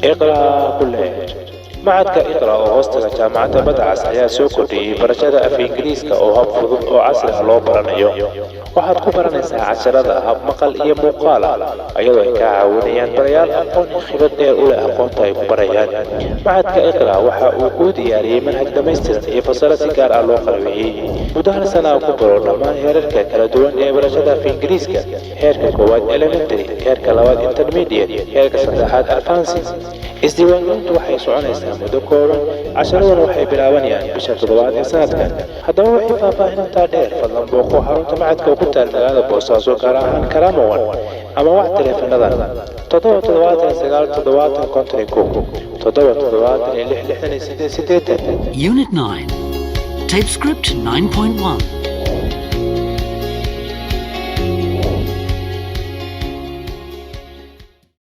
Iqra College. Macadka Iqra oo hoostaga Jaamacadda Badcas ayaa soo kordhiyey barashada af Ingiriiska oo hab fudud oo casri ah loo baranayo. Waxaad ku baranaysaa casharada hab maqal iyo muuqaal ah, iyadoo ay kaa caawinayaan barayaal aqoon iyo khibrad dheer u leh aqoonta ay ku barayaan. Macadka Iqra waxa uu kuu diyaariyey manhaj dhammaystiran iyo fasalo si gaar ah loo qalabeeyey. Muddo hal sana ah ku baro dhammaan heerarka kala duwan ee barashada af Ingiriiska: heerka koowaad elementary, heerka labaad intermediate, heerka saddexaad advanced. Isdiiwaangelintu waxay soconaysaa muddo kooban, casharaduna waxay bilaabanayaan bisha toddobaad ee sanadkan. Haddaba wixii faahfaahintaa dheer, fadlan booqo xarunta macadka oo ku taal magaalada Boosaaso, gaar ahaan Karamowan, ama wac taleefanadan: 779 70 51, 776 68 80. Unit 9. Tape script 9.1.